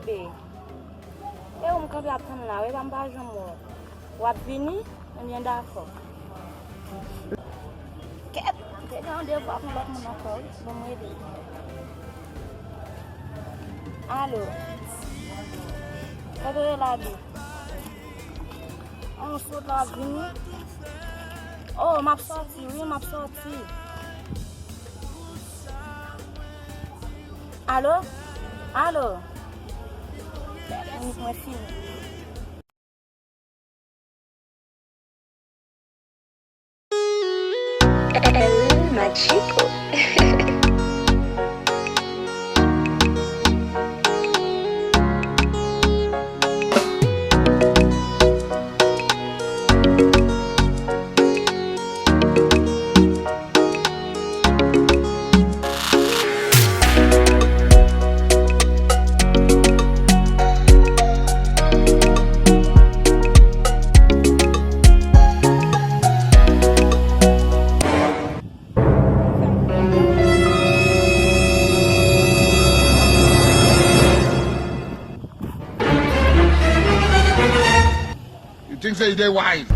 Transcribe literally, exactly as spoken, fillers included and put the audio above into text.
E ou m kanpe ap tann la, wi, pa m pa janm wè w. W ap vini? Ebyen, dakò. Kèt, m te gen randevou ak yon lòt moun ankò, wi. Bon, m rele. Alo. Kote w ye la, Bi? An, sot la, w ap vini? Oh, m ap sòti, wi, m ap sòti. Alo? Alo? Mwen fini. El Magico. You think say you dey wise?